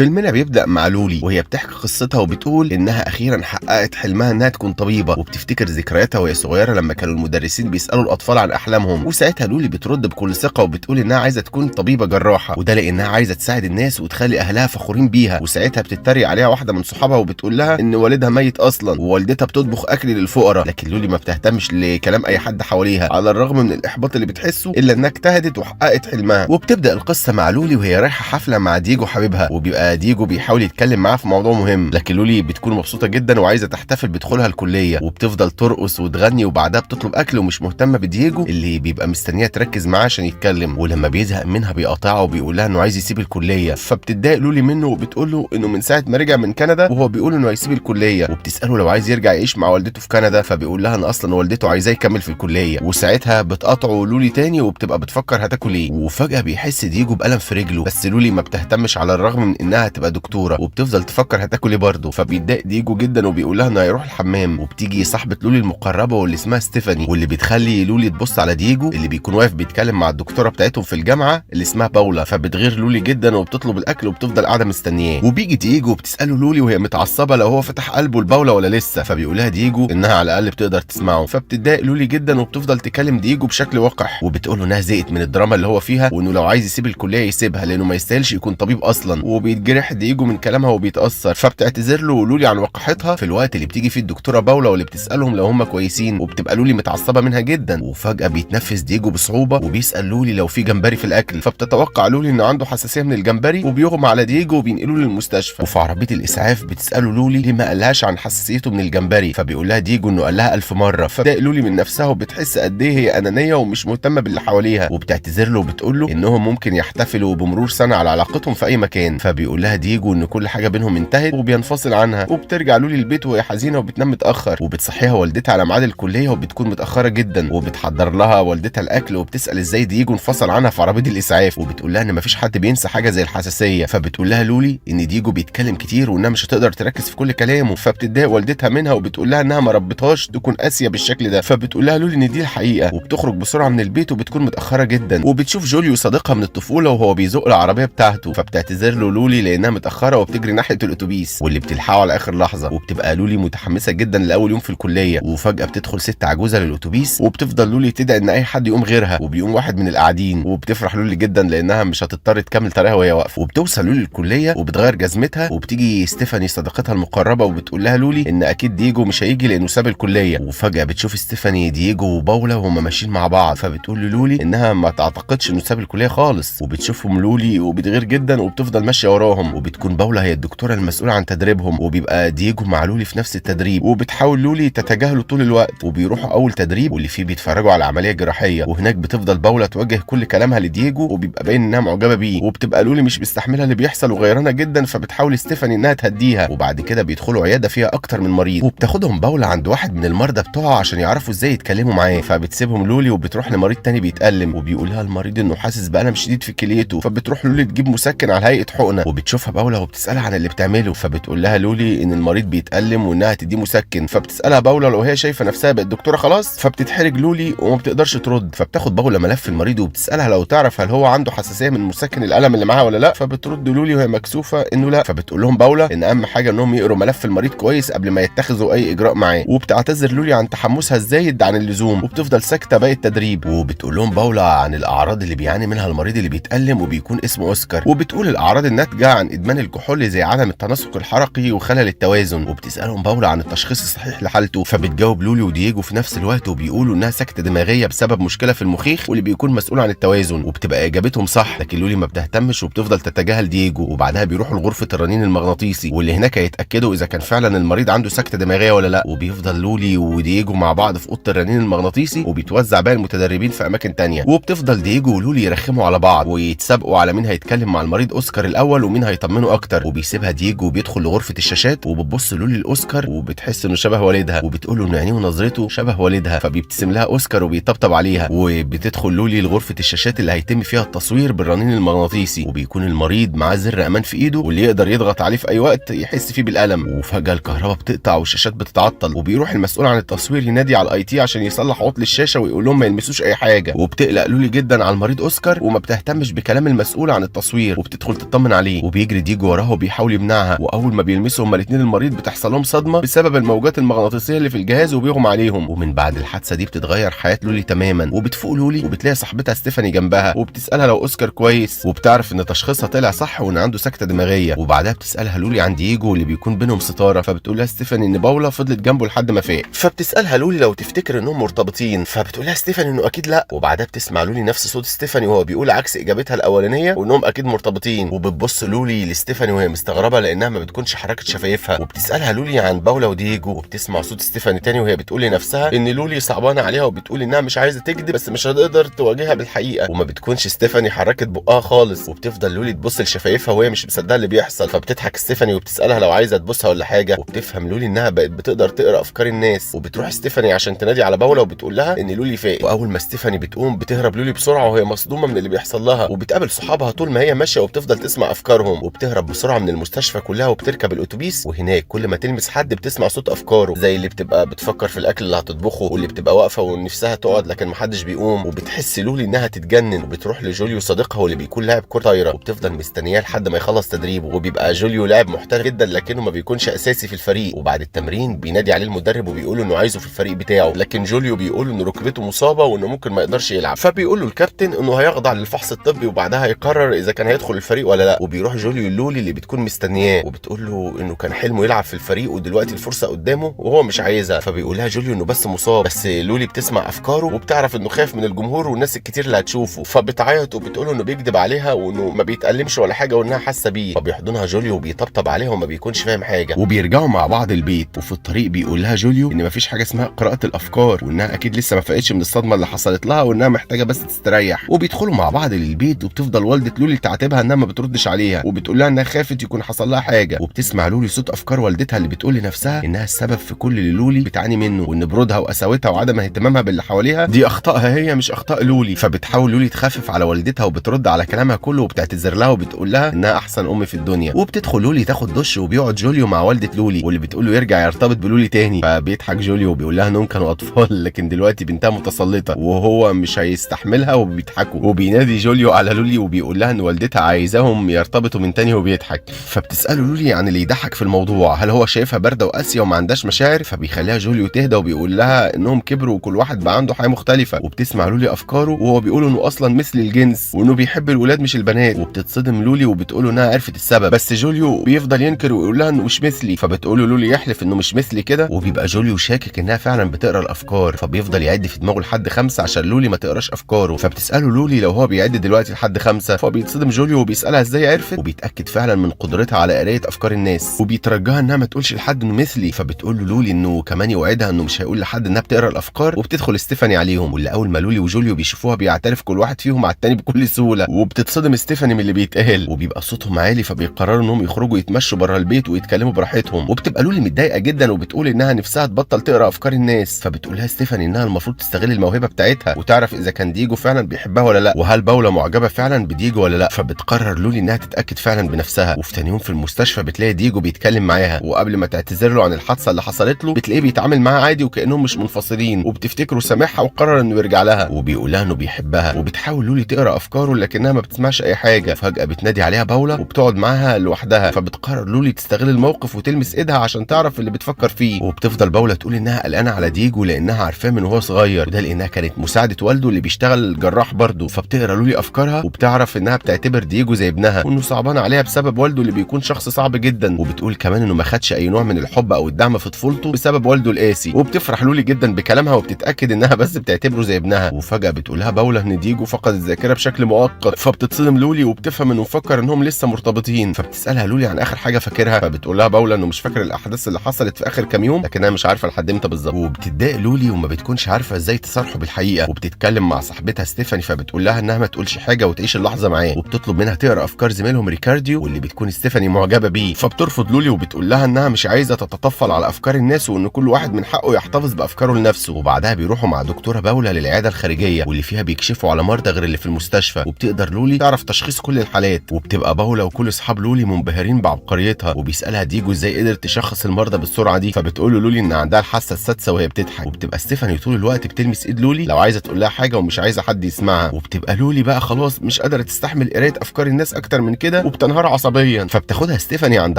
فيلمنا بيبدأ مع لولي وهي بتحكي قصتها وبتقول انها اخيرا حققت حلمها انها تكون طبيبة، وبتفتكر ذكرياتها وهي صغيرة لما كانوا المدرسين بيسألوا الاطفال عن احلامهم، وساعتها لولي بترد بكل ثقة وبتقول انها عايزة تكون طبيبة جراحة، وده لانها عايزة تساعد الناس وتخلي اهلها فخورين بيها. وساعتها بتتريق عليها واحدة من صحابها وبتقول لها ان والدها ميت اصلا ووالدتها بتطبخ اكل للفقراء، لكن لولي ما بتهتمش لكلام اي حد حواليها على الرغم من الاحباط اللي بتحسه الا انها اجتهدت وحققت حلمها. وبتبدا القصة مع لولي وهي رايحة حفلة مع ديجو حبيبها، وبيبقى ديجو بيحاول يتكلم معاها في موضوع مهم، لكن لولي بتكون مبسوطة جدا وعايزه تحتفل بدخولها الكلية، وبتفضل ترقص وتغني، وبعدها بتطلب اكل ومش مهتمة بديجو اللي بيبقى مستنيها تركز معاه عشان يتكلم. ولما بيزهق منها بيقاطعها وبيقول لها انه عايز يسيب الكلية، فبتتضايق لولي منه وبتقول له انه من ساعة ما رجع من كندا وهو بيقول انه هيسيب الكلية، وبتساله لو عايز يرجع يعيش مع والدته في كندا، فبيقول لها ان اصلا والدته عايزاه يكمل في الكلية. وساعتها بتقاطعه لولي تاني وبتبقى بتفكر هتاكل ايه، وفجاة بيحس ديجو بألم في رجله، بس لولي ما بتهتمش على الرغم من انها هتبقى دكتورة، وبتفضل تفكر هتاكل ايه برضه. فبيتضايق ديجو جدا وبيقول لها انه هيروح الحمام. وبتيجي صاحبه لولي المقربة واللي اسمها ستيفاني، واللي بتخلي لولي تبص على ديجو اللي بيكون واقف بيتكلم مع الدكتورة بتاعتهم في الجامعة اللي اسمها باولا، فبتغير لولي جدا وبتطلب الاكل وبتفضل قاعدة مستنياه. وبيجي ديجو وبتساله لولي وهي متعصبه لو هو فتح قلبه لباولا ولا لسه، فبيقول لها ديجو انها على الاقل بتقدر تسمعه. فبتتضايق لولي جدا وبتفضل تكلم ديجو بشكل وقح، وبتقول له انها زهقت من الدراما اللي هو فيها، وانه لو عايز يسيب الكلية يسيبها لانه ما يستاهلش يكون طبيب اصلا. وبيتجرح ديجو من كلامها وبيتاثر، فبتعتذر له لولي عن وقاحتها في الوقت اللي بتيجي فيه الدكتورة باولا واللي بتسالهم لو هم كويسين، وبتبقى لولي متعصبه منها جدا. وفجاة بيتنفس ديجو بصعوبة وبيسال لولي لو في جمبري في الاكل، فبتتوقع لولي انه عنده حساسية من الجمبري، وبيغمى على ديجو وبينقلوه للمستشفى. وفي عربية الاسعاف بتساله لولي ليه ما قالهاش عن حساسيته من الجمبري، فبيقول لها ديجو انه قال لها 1000 مرة. فبتضايق لولي من نفسها وبتحس قد ايه هي انانية ومش مهتمة باللي حواليها، وبتعتذر له وبتقول له انهم ممكن يحتفلوا بمرور سنة على علاقتهم في اي مكان. فبيقول لها ديجو ان كل حاجة بينهم انتهت وبينفصل عنها. وبترجع لولي البيت وهي حزينة وبتنام متاخر، وبتصحيها والدتها على ميعاد الكلية وبتكون متاخرة جدا، وبتحضر لها والدتها الاكل وبتسال ازاي ديجو انفصل عنها في عربية الاسعاف، وبتقول لها ان مفيش حد بينسى حاجة زي الحساسية. فبتقول لها لولي ان ديجو بيتكلم كتير وانها مش هتقدر تركز في كل كلامه، فبتتضايق والدتها منها وبتقول لها انها ما ربتهاش تكون قاسية بالشكل ده. فبتقول لها لولي ان دي الحقيقة، وبتخرج بسرعة من البيت وبتكون متاخرة جدا. وبتشوف جوليو صديقها من الطفولة وهو بيزق العربية بتاعته، فبتعتذر له لولي لانها متاخرة وبتجري ناحية الاتوبيس واللي بتلحقه على اخر لحظة. وبتبقى لولي متحمسة جدا لاول يوم في الكلية، وفجاة بتدخل ست عجوزه للاتوبيس، وبتفضل لولي تدعي ان اي حد يقوم غيرها، وبيقوم واحد من القاعدين، وبتفرح لولي جدا لانها مش هتضطر تكمل طريقها وهي واقفة. وبتوصل لولي الكلية وبتغير جزمتها، وبتيجي ستيفاني صديقتها المقربة وبتقول لها لولي ان اكيد ديجو مش هيجي لانه ساب الكلية. وفجاة بتشوف ستيفاني ديجو وباولا وهما ماشيين مع بعض، فبتقول للولي انها ما تعتقدش انه ساب الكلية خالص. وبتشوفهم لولي وبتغير جدا وبتفضل ماشية وراهم. وبتكون باولا هي الدكتورة المسؤولة عن تدريبهم، وبيبقى ديجو مع لولي في نفس التدريب، وبتحاول لولي تتجاهله طول الوقت. وبيروحوا اول تدريب واللي فيه بيتفرجوا على عملية جراحية، وهناك بتفضل باولا توجه كل كلامها لديجو وبيبقى باين انها معجبه بيه. وبتبقى لولي مش مستحمله اللي بيحصل وغيرانه جدا، فبتحاول ستيفاني انها تهديها. وبعد كده بيدخلوا عيادة فيها اكتر من مريض، وبتاخدهم باولا عند واحد من المرضى بتوعها عشان يعرفوا ازاي يتكلموا معاه. فبتسيبهم لولي وبتروح لمريض تاني بيتألم، وبيقولها المريض انه حاسس بألم شديد في كليته، فبتروح لولي تجيب مسكن على هيئة حقنه. وبتشوفها باولا وبتسالها عن اللي بتعمله، فبتقول لها لولي ان المريض بيتألم وانها تديه مسكن. فبتسالها باولا لو هي شايفه نفسها بقت دكتورة خلاص، فبتتحرج لولي وما بتقدرش ترد. فبتاخد باولا ملف المريض وبتسالها لو تعرف هل هو عنده حساسية من مسكن الالم اللي معاها ولا لا، فبترد لولي وهي مكسوفه انه لا. فبتقول لهم باولا ان اهم حاجة انهم يقروا ملف المريض كويس قبل ما يتخذوا اي اجراء معاه. وبتعتذر لولي عن تحمسها الزايد عن اللزوم، وبتفضل ساكته باقي التدريب. وبتقول لهم باولا عن الاعراض اللي بيعاني منها المريض اللي بيتألم وبيكون اسمه اوسكار، وبتقول الاعراض الناتجة عن ادمان الكحول زي عدم التناسق الحركي وخلل التوازن. وبتسالهم باولا عن التشخيص الصحيح لحالته، فبتجاوب لولي ودييجو في نفس الوقت وبيقولوا انها سكته دماغية بسبب مشكلة في المخيخ واللي بيكون مسؤول عن التوازن، وبتبقى اجابتهم صح. لكن لولي ما بتهتمش وبتفضل تتجاهل دييجو. وبعدها بيروحوا لغرفة الرنين المغناطيسي واللي هناك هيتاكدوا اذا كان فعلا المريض عنده سكته دماغية ولا لا. وبيفضل لولي ودييجو مع بعض في اوضة الرنين المغناطيسي، وبيتوزع باقي المتدربين في اماكن تانية. وبتفضل دييجو ولولي يرخموا على بعض ويتسابقوا على مين هيتكلم مع المريض اوسكار الاول ومين هيطمنه اكتر. وبيسيبها دييجو وبيدخل لغرفة الشاشات، وبتبص لولي لاوسكار وبتحس انه شبه والدها، وبتقول له ان عينيه ونظرته شبه والدها، فبيبتسم لها اوسكار وبيطبطب عليها. وبتدخل لولي لغرفة الشاشات اللي هيتم فيها التصوير بالرنين المغناطيسي، وبيكون المريض معاه زر امان في ايده واللي يقدر يضغط عليه في اي وقت يحس فيه بالالم. وفجاة الكهرباء بتقطع والشاشات بتتعطل، وبيروح المسؤول عن التصوير ينادي على ال IT عشان يصلح عطل الشاشة ويقول لهم ما يلمسوش اي حاجة. وبتقلق لولي جدا على المريض اوسكار وما بتهتمش بكلام المسؤول عن التصوير، وبتدخل تطمن عليه. وبيجري ديجو وراها وبيحاول يمنعها، واول ما بيلمسوا هما الاثنين المريض بتحصل لهم صدمة بسبب الموجات المغناطيسيه اللي في الجهاز وبيغمى عليهم. ومن بعد الحادثة دي بتتغير حياة لولي تماما، وبتفوق لولي وبتلاقي صاحبتها ستيفاني جنبها وبتسالها لو اوسكار كويس، وبتعرف ان تشخيصها طلع صح وان عنده سكته دماغية. وبعدها بتسالها لولي عن دييجو اللي بيكون بينهم ستارة، فبتقول لها ستيفاني ان باولا فضلت جنبه لحد ما فاق. فبتسالها لولي لو تفتكر انهم مرتبطين، فبتقول لها ستيفاني انه اكيد لا. وبعدها بتسمع لولي نفس صوت ستيفاني وهو بيقول عكس اجابتها الاولانية وانهم اكيد مرتبطين. وبتبص لولي لستيفاني وهي مستغربه لانها ما بتكونش حركت شفايفها، وبتسالها لولي عن باولا ودييجو، وبتسمع صوت ستيفاني تاني وهي بتقول لنفسها ان لولي صعبانه عليها، وبتقول انها مش عايزه تكذب بس مش هتقدر تواجهها بالحقيقة. وما بتكونش ستيفاني حركت بقها خالص، وبتفضل لولي تبص لشفايفها وهي مش مصدقه اللي بيحصل. فبتضحك ستيفاني وبتسالها لو عايزه تبوسها ولا حاجة، وبتفهم لولي انها بقت بتقدر تقرا افكار الناس. وبتروح ستيفاني عشان تنادي على باولا وبتقول لها ان لولي فاق. واول ما ستيفاني بتقوم بتهرب لولي بسرعة وهي مصدومة من اللي بيحصل لها، وبتقابل صحابها طول ما هي ماشية وبتفضل تسمع افكارهم، وبتهرب بسرعة من المستشفى كلها وبتركب الاتوبيس. وهناك كل ما تلمس حد بتسمع صوت افكاره، زي اللي بتبقى بتفكر في الاكل اللي هتطبخه، واللي بتبقى واقفة ونفسها تقعد لكن محدش بيقوم. وبتحس لولي انها تتجنن، وبتروح لجوليو صديقها واللي بيكون لاعب كره طايره، وبتفضل مستنياه لحد ما يخلص تدريبه. وبيبقى جوليو لاعب محترف جدا لكنه ما بيكونش اساسي في الفريق. وبعد التمرين بينادي عليه المدرب وبيقول انه عايزه في الفريق بتاعه، لكن جوليو بيقول ان ركبته مصابه وانه ممكن ما يقدرش يلعب. فبيقول له الكابتن انه هيخضع للفحص الطبي وبعدها يقرر اذا كان هيدخل الفريق ولا لا. وبيروح جوليو لولي اللي بتكون مستنياه، وبتقول له انه كان حلمه يلعب في الفريق ودلوقتي الفرصة قدامه وهو مش عايزها. فبيقول لها جوليو انه بس مصاب، بس لولي بتسمع افكاره وبتعرف انه خايف من الجمهور والناس الكتير اللي هتشوفه، فبتعيط وبتقول انه بيكذب عليها وانه ما بيتألمش ولا حاجة وانها حاسه بيه. فبيحضنها جوليو وبيطبطب عليها وما بيكونش فاهم حاجة، وبيرجعوا مع بعض البيت. وفي الطريق بيقول لها جوليو ان مفيش حاجة اسمها قراءة الافكار، وانها اكيد لسه ما فاقتش من الصدمة اللي حصلت لها وانها محتاجه بس تستريح. وبيدخلوا مع بعض للبيت، وبتفضل والده لولي تعاتبها انها ما بتردش عليها، وبتقول لها انها خافت يكون حصل لها حاجة. وبتسمع لولي صوت افكار والدتها اللي بتقول لنفسها انها السبب في كل اللي لولي بتعاني منه، وان برودها وقساوتها وعدم اهتمامها باللي حواليها دي اخطائها هي مش اخطاء لولي. فبتحاول لولي تخفف على والدتها وبترد على كلامها كله وبتعتذر لها وبتقول لها انها احسن ام في الدنيا. وبتدخل لولي تاخد دش، وبيقعد جوليو مع والده لولي واللي بتقول له يرجع يرتبط بلولي تاني. فبيضحك جوليو وبيقول لها انهم كانوا اطفال لكن دلوقتي بنتها متسلطه وهو مش هيستحملها، وبيضحكوا. وبينادي جوليو على لولي وبيقول لها ان والدتها عايزاهم يرتبطوا من تاني وبيضحك. فبتساله لولي عن اللي يضحك في الموضوع، هل هو شايفها باردة وقاسيه وما عندهاش مشاعر؟ فبيخليها جوليو تهدى وبيقول لها انهم كبروا وكل واحد بقى عنده حياة مختلفة. وبتسمع لولي افكاره وهو بيقول انه اصلا مثل الجنس وانه بيحب الولاد مش البنات. وبتتصدم لولي وبتقول انها عرفت السبب، بس جوليو بيفضل ينكر ويقول لها انه مش مثلي. فبتقول له لولي يحلف انه مش مثلي كده، وبيبقى جوليو شاكك انها فعلا بتقرا الافكار، فبيفضل يعد في دماغه لحد 5 عشان لولي ما تقراش افكاره. فبتساله لولي لو هو بيعد دلوقتي لحد 5، فبيتصدم جوليو وبيسالها ازاي عرفت، وبيتاكد فعلا من قدرتها على قرايه افكار الناس، وبيترجاها انها ما تقولش لحد انه مثلي. فبتقول له لولي انه كمان يوعدها انه مش هيقول لحد انها بتقرا الافكار. وبتدخل ستيفاني عليهم، واللي اول ما لولي وجوليو بيشوفوها بيعترف كل واحد فيهم على التاني بكل سهولة. وبتتصدم ستيفاني من اللي بيتقال، وبيبقى صوتهم عالي، فبيقرروا انهم يخرجوا يتمشوا بره البيت ويتكلموا براحتهم. وبتبقى لولي متضايقة جدا وبتقول انها نفسها تبطل تقرا افكار الناس. فبتقول لها ستيفاني انها المفروض تستغل الموهبة بتاعتها وتعرف اذا كان ديجو فعلا بيحبها ولا لا، وهل باولا معجبه فعلا بديجو ولا لا. فبتقرر لولي انها تتاكد فعلا بنفسها. وفي تاني يوم في المستشفى بتلاقي ديجو بيتكلم معاها، وقبل ما تعتذر له عن الحادثة اللي حصلت له بتلاقيه بيتعامل معاها عادي وكانهم مش منفصلين، وبتفتكره سامحها وقرر انه يرجع لها، وبيقول لها انه بيحبها. وبتحاول لولي تقرا افكاره لكنها ما بتسمعش اي حاجة. فجاة بتنادي عليها باولا وبتقعد معاها لوحدها، فبتقرر لولي تستغل الموقف وتلمس ايدها عشان تعرف اللي بتفكر فيه. وبتفضل باولا تقول انها قلقانة على ديجو لانها عارفاه من وهو صغير، وده لانها كانت مساعدة والده اللي بيشتغل جراح برضه. فبتقرا لولي افكارها وبتعرف انها بتعتبر ديجو زي ابنها، وانه صعبان عليها بسبب والده اللي بيكون شخص صعب جدا. وبتقول كمان انه ما خدش اي نوع من الحب او الدعم في طفولته بسبب والده القاسي. وبتفرح لولي جدا بكلامها وبتتاكد انها بس بتعتبره زي ابنها. وفجاة بتقولها باولا ان ديجو فقد الذاكرة بشكل مؤقت، فبتتصدم لولي وبتفهم انه مفكر انهم لسه مرتبطين. فبتسالها لولي عن اخر حاجة فاكرها، فبتقول لها باولا انه مش فاكر الاحداث اللي حصلت في اخر كام يوم، لكنها مش عارفه لحد امتى بالظبط. وبتتضايق لولي وما بتكونش عارفه ازاي تصارحه بالحقيقة، وبتتكلم مع صاحبتها ستيفاني فبتقول لها انها ما تقولش حاجة وتعيش اللحظة معاه، وبتطلب منها تقرا افكار زميلهم ريكارديو واللي بتكون ستيفاني معجبه بيه. فبترفض لولي وبتقول لها انها مش عايزه تتطفل على افكار الناس، وان كل واحد من حقه يحتفظ بافكاره لنفسه. وبعدها بيروحوا مع دكتورة باولا للعياده الخارجية واللي فيها بيكشفوا على مرضى غير اللي في المستشفى، وبتقدر لولي تعرف تشخيص كل الحالات. وبتبقى باولا وكل اصحاب لولي منبهرين بعبقريتها، وبيسالها ديجو ازاي قدرت تشخص المرضى بالسرعة دي، فبتقول له لولي ان عندها الحاسة السادسة وهي بتضحك. وبتبقى ستيفاني طول الوقت بتلمس ايد لولي لو عايزه تقول لها حاجة ومش عايزه حد يسمعها. وبتبقى لولي بقى خلاص مش قادرة تستحمل قرايه افكار الناس اكتر من كده، كده وبتنهار عصبيا. فبتاخدها ستيفاني عند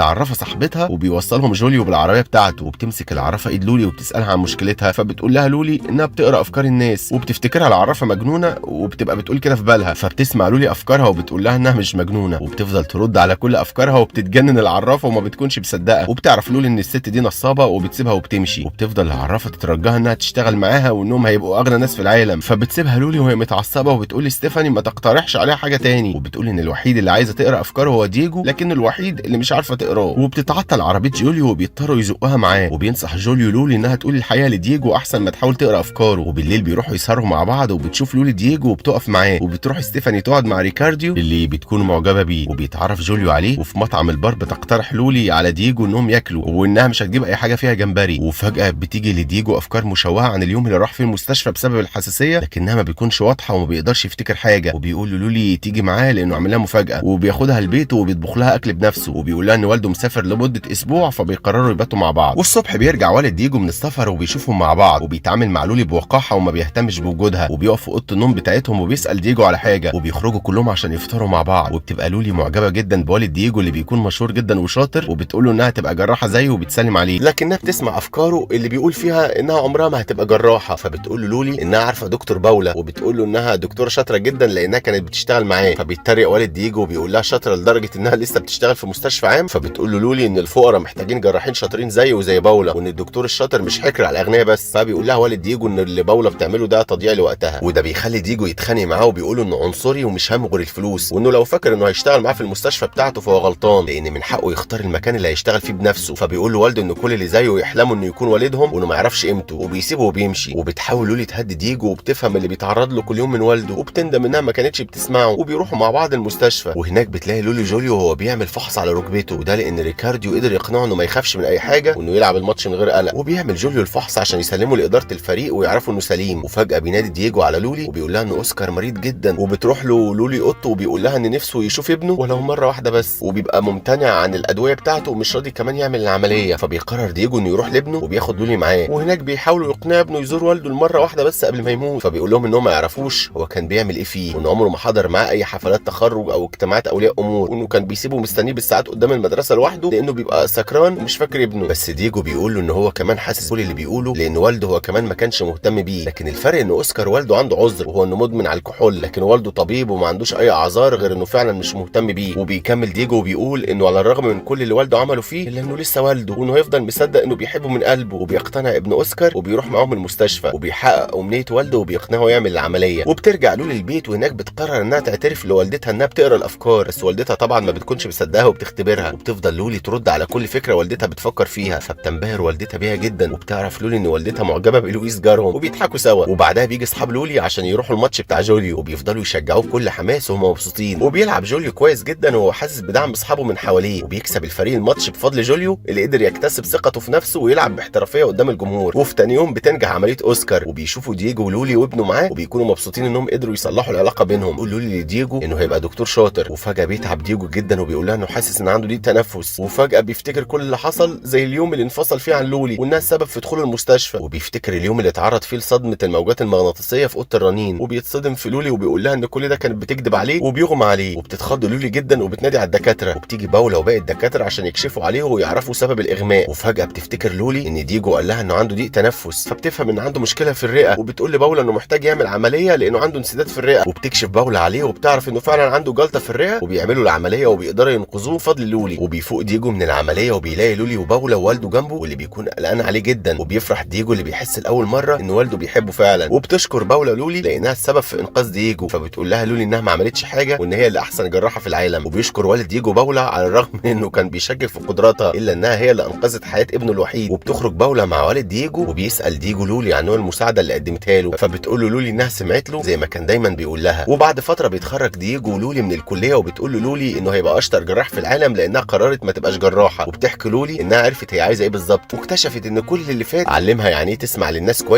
عرافه صاحبتها وبيوصلهم جوليو بالعربية بتاعته، وبتمسك العرافه ايد لولي وبتسالها عن مشكلتها، فبتقول لها لولي انها بتقرا افكار الناس، وبتفتكرها العرافه مجنونة وبتبقى بتقول كده في بالها. فبتسمع لولي افكارها وبتقول لها انها مش مجنونة، وبتفضل ترد على كل افكارها وبتتجنن العرافه وما بتكونش مصدقه. وبتعرف لولي ان الست دي نصابه وبتسيبها وبتمشي، وبتفضل العرافه تترجاها انها تشتغل معاها وانهم هيبقوا اغنى ناس في العالم. فبتسيبها لولي وهي متعصبه وبتقول لستيفاني ما تقترحش عليها حاجة تاني، وبتقول ان الوحيد اللي عايزه تقرا افكاره هو دييجو، لكن الوحيد اللي مش عارفه تقراه. وبتتعطل عربية جوليو وبيضطروا يزقوها معاه، وبينصح جوليو لولي انها تقول الحقيقة لدييجو احسن ما تحاول تقرا افكاره. وبالليل بيروحوا يسهروا مع بعض، وبتشوف لولي دييجو وبتقف معاه، وبتروح ستيفاني تقعد مع ريكارديو اللي بتكون معجبه بيه، وبيتعرف جوليو عليه. وفي مطعم البار بتقترح لولي على دييجو انهم ياكلوا وانها مش هتجيب اي حاجة فيها جمبري. وفجاة بتيجي لدييجو افكار مشوهة عن اليوم اللي راح فيه المستشفى بسبب الحساسية، لكنها ما بيكونش واضحة وما بيقدرش يفتكر حاجة. وبيقول لولي تيجي معاه لانه عامل لها مفاجاة، وبياخدها البيت وبيطبخ لها اكل بنفسه، وبيقول لها ان والده مسافر لمدة اسبوع، فبيقرروا يباتوا مع بعض. والصبح بيرجع والد دييجو من السفر وبيشوفهم مع بعض، وبيتعامل مع لولي بوقاحه وما بيهتمش بوجودها، وبيقف في اوضة النوم بتاعتهم وبيسال دييجو على حاجة، وبيخرجوا كلهم عشان يفطروا مع بعض. وبتبقى لولي معجبه جدا بوالد دييجو اللي بيكون مشهور جدا وشاطر، وبتقول له انها تبقى جراحه زيه وبتسلم عليه، لكنها بتسمع افكاره اللي بيقول فيها انها عمرها ما هتبقى جراحه. فبتقول له لولي انها عارفه دكتور باولا، وبتقول له انها دكتورة شاطرة جدا لانها كانت بتشتغل معاه. فبيتريق والد دييجو وبيقول لها شاطرة لدرجة انها لسه بتشتغل في مستشفى عام. فبتقول له لولي ان الفقراء محتاجين جراحين شاطرين زيه وزي باولا، وان الدكتور الشاطر مش حكر على الاغنياء بس. فبيقول لها والد دييجو ان اللي باولا بتعمله ده تضييع لوقتها، وده بيخلي دييجو يتخانق معاه وبيقول انه عنصري ومش همه غير الفلوس، وانه لو فاكر انه هيشتغل معاه في المستشفى بتاعته فهو غلطان، لان من حقه يختار المكان اللي هيشتغل فيه بنفسه. فبيقول له والده ان كل اللي زيه يحلموا انه يكون والدهم وانه ما يعرفش قيمته، وبيسيبه وبيمشي. وبتحاول لولي تهدي دييجو وبتفهم اللي بيتعرض له كل يوم من والده، وبتندم انها ما كانتش بتسمعه، وبيروحوا مع بعض المستشفى. وهناك بتلاقي لولي جوليو وهو بيعمل فحص على ركبته، وده لان ريكارديو قدر يقنعه انه ما يخافش من اي حاجة وانه يلعب الماتش من غير قلق. وبيعمل جوليو الفحص عشان يسلمه لادارة الفريق ويعرفوا انه سليم. وفجاة بينادي دييجو على لولي وبيقول لها ان اوسكار مريض جدا، وبتروح له لولي اوضته وبيقول لها ان نفسه يشوف ابنه ولو مرة واحدة بس، وبيبقى ممتنع عن الادوية بتاعته ومش راضي كمان يعمل العملية. فبيقرر دييجو انه يروح لابنه وبياخد لولي معاه، وهناك بيحاولوا يقنعوا ابنه يزور والده المرة واحدة بس قبل ما يموت. فبيقول لهم انهم ما يعرفوش هو كان بيعمل ايه فيه، وان عمره ما حضر معاه اي حفلات تخرج او اجتماعات اولياء امور، وانه كان بيسيبه مستنيه بالساعات قدام المدرسة لوحده لانه بيبقى سكران ومش فاكر ابنه. بس دييجو بيقول له ان هو كمان حاسس كل اللي بيقوله لان والده هو كمان ما كانش مهتم بيه، لكن الفرق ان اوسكار والده عنده عذر وهو انه مدمن على الكحول، لكن والده طبيب وما عندوش اي اعذار غير انه فعلا مش مهتم بيه. وبيكمل دييجو وبيقول انه على الرغم من كل اللي والده عمله فيه الا انه لسه والده، وانه هيفضل مصدق انه بيحبه من قلبه. وبيقتنع ابن اوسكار وبيروح معاهم المستشفى وبيحقق امنية والده وبيقنعه يعمل العملية. وبترجع لولي البيت، وهناك بتقرر انها تعترف لوالدتها انها بتقرا الافكار، بس والدتها طبعا ما بتكونش مصدقها وبتختبرها، وبتفضل لولي ترد على كل فكرة والدتها بتفكر فيها. فبتنبهر والدتها بيها جدا، وبتعرف لولي ان والدتها معجبه بلويس جارهم وبيضحكوا سوا. وبعدها بيجي اصحاب لولي عشان يروحوا الماتش بتاع جوليو، وبيفضلوا يشجعوه بكل حماس وهم مبسوطين. وبيلعب جوليو كويس جدا وهو حاسس بدعم اصحابه من حواليه، وبيكسب الفريق الماتش بفضل جوليو اللي قدر يكتسب ثقته في نفسه ويلعب باحترافيه قدام الجمهور. وفي تاني يوم بتنجح عملية اوسكار، وبيشوفوا دييجو ولولي وابنه معاه، وبيكونوا مبسوطين انهم قدروا يصلحوا العلاقة بينهم. يقول لولي لدييجو انه هيبقى دكتور شاطر، وفجاة بيتعب دييجو جدا وبيقول لها انه حاسس ان عنده ضيق تنفس. وفجاة بيفتكر كل اللي حصل زي اليوم اللي انفصل فيه عن لولي وانها السبب في دخوله المستشفى، وبيفتكر اليوم اللي اتعرض فيه لصدمه الموجات المغناطيسيه في اوضة الرنين، وبيتصدم في لولي وبيقول لها ان كل ده كانت بتكذب عليه وبيغمى عليه. وبتتخض لولي جدا وبتنادي على الدكاترة، وبتيجي باولا وباقي الدكاترة عشان يكشفوا عليه ويعرفوا سبب الاغماء. وفجاة بتفتكر لولي ان دييجو قال لها انه عنده ضيق تنفس، فبتفهم ان عنده مشكلة في الرئة، وبتقول لباولا انه محتاج يعمل عملية لانه عنده انسداد في الرئة. وبتكشف باولا عليه وبتعرف انه فعلا عنده جلطة في الرئة، وبيعملوا العملية وبيقدروا ينقذوه بفضل لولي. وبيفوق دييجو من العملية وبيلاقي لولي وباولا ووالده جنبه، واللي بيكون قلقان عليه جدا. وبيفرح دييجو اللي بيحس لاول مرة ان والده بيحبه فعلا. وبتشكر باولا لولي لانها السبب في انقاذ دييجو، فبتقول لها لولي انها ما عملتش حاجة وان هي اللي احسن جراحه في العالم. وبيشكر والد دييجو باولا على الرغم من انه كان بيشكك في قدراتها الا انها هي اللي انقذت حياة ابنه الوحيد. وبتخرج باولا مع والد دييجو، وبيسال دييجو لولي عن نوع المساعدة اللي قدمتها له، فبتقول له لولي انها سمعت له زي ما كان دايما بيقول لها. وبعد فترة بيتخرج دييجو ولولي من الكلية، وبتقول له لولي انه هيبقى اشطر جراح في العالم لانها قررت ما تبقاش جراحه. وبتحكي لولي انها عرفت هي عايزه ايه بالظبط، واكتشفت ان كل اللي فات علمها يعني ايه تسمع للناس كويس.